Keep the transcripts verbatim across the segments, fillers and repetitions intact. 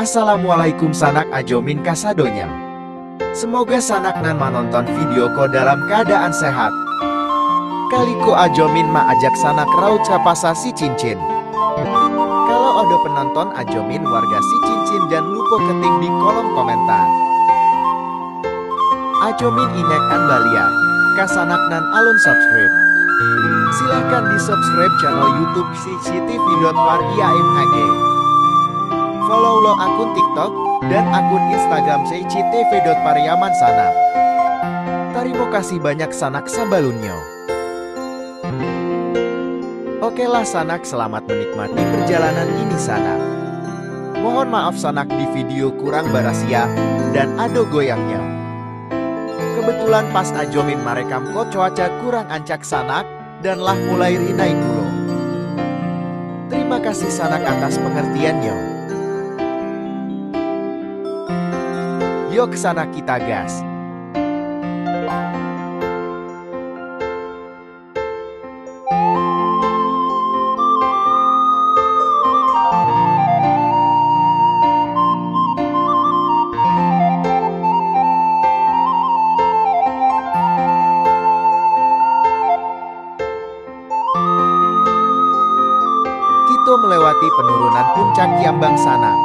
Assalamualaikum sanak Ajo Min kasadonyo. Semoga sanak nan manonton video ko dalam kaadaan sehat. Kali ko Ajo Min maajak sanak rauik sapasa si cincin. Kalau ado penonton Ajo Min warga si cincin, jan lupo ketik di kolom komentar. Ajo Min ingatkan baliak, ka sanak nan alun subscribe, silahkan di subscribe channel YouTube C C T V dot Pariaman A G. Follow lo akun TikTok dan akun Instagram C C T V dot Pariaman sanak. Tarimo kasih banyak sanak sabalunnyo. Oke lah sanak, selamat menikmati perjalanan ini sanak. Mohon maaf sanak di video kurang barasiah dan ado goyangnyo. Kebetulan pas Ajo Min marekam ko cuaca kurang ancak sanak, dan lah mulai rinai pulo. Terima kasih sanak atas pengertiannyo. Yok sanak, kita gas. Kito melewati penurunan puncak Kiambang sanak.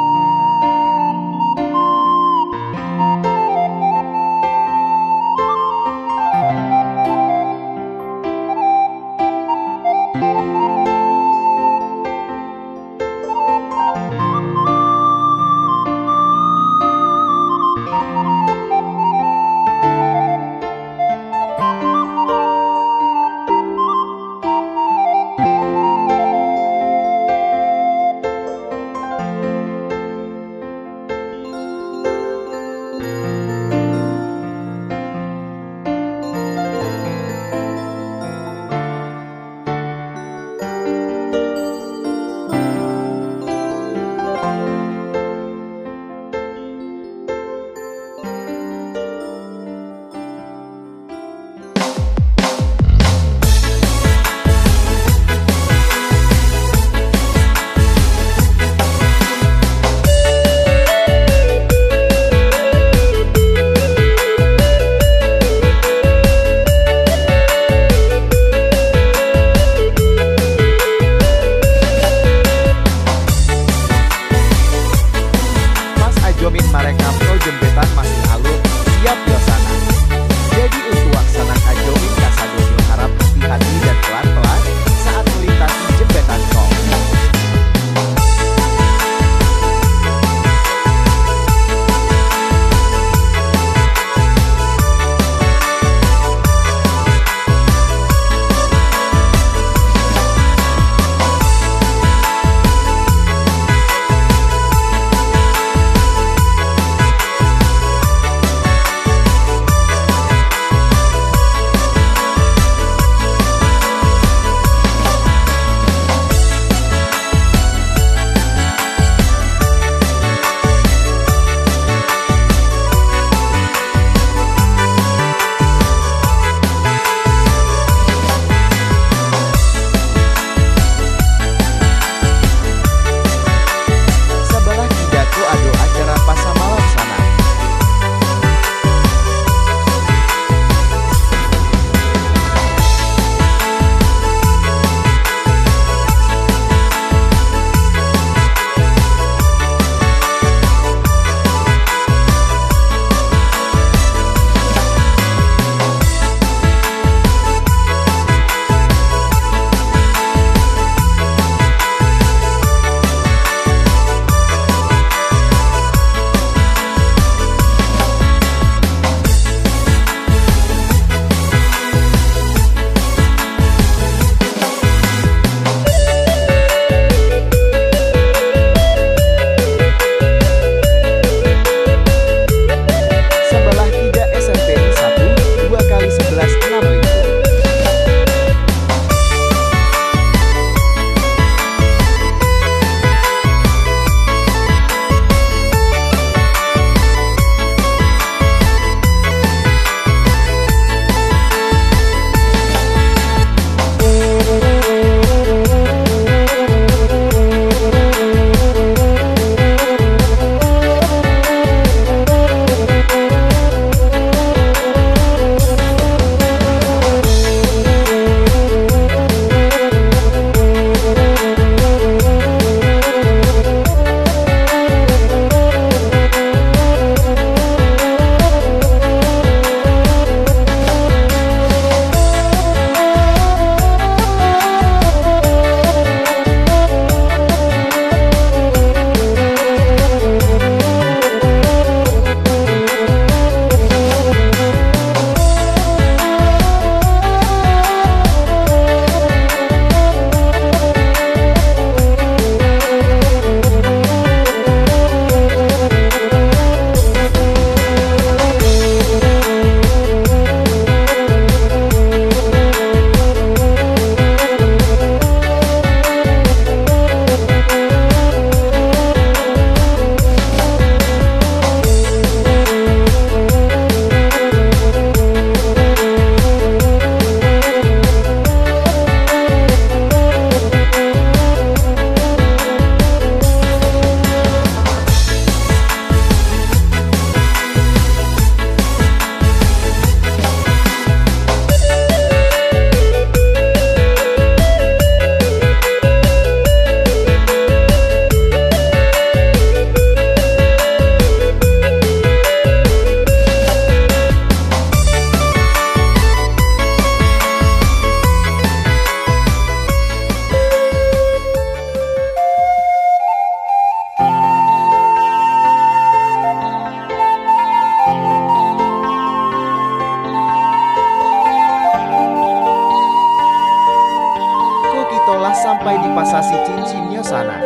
Sasi cincinnyo sanak.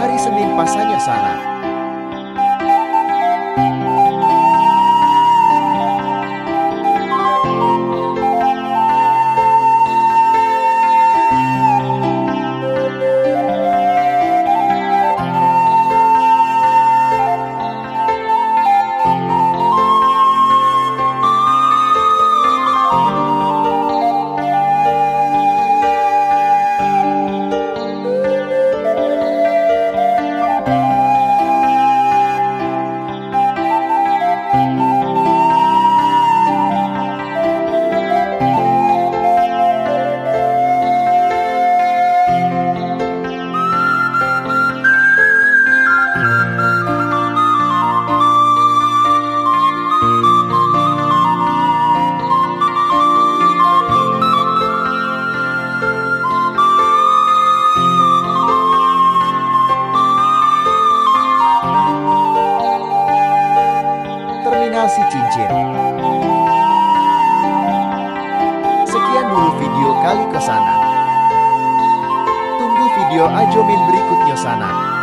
Hari Senin pasanyo sanak. Terminal si cincin. Sekian dulu video kali ko sanak. Tunggu video Ajo Min berikutnyo sanak.